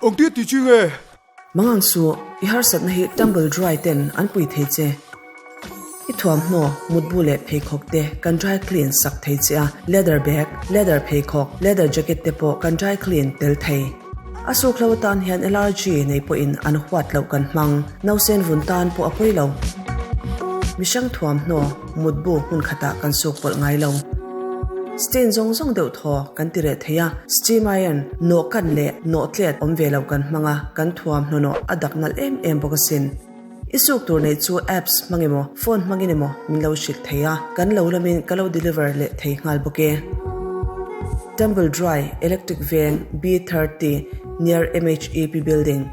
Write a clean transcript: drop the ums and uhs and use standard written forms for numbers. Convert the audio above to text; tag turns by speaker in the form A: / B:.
A: Engtia ti chi nge?
B: Mangang suh, i harsatna hi Tumble Dry ten an pui thei che. I thuamhnaw, mutbu leh pheikhawk te kan dry clean sak thei che a, leather bag, leather pheikhawk, leather jacket te pawh kan dry clean tel thei. A sukhlo atan hian allergy nei pawhin an huat loh kan hmang, nausen vun tan pawh a pawi lo. Mihrang thuamhnaw, mutbu hmun khatah kan suk pawlh ngai lo. Stain zawng zawng deuh thaw kan ti reh thei a, steam iron, nawh kan leh nawh tlet awm ve lo kan hmang a, kan thuamhnaw nawh a dak nalh em em bawk asin. I suk tur neih chu apps hmang emaw, phone hmangin emaw min lo hrilh thei a, kan lo lamin ka lo deliver leh thei nghal bawk e. Tumble Dry, Electric Veng, B30, near MHEP building.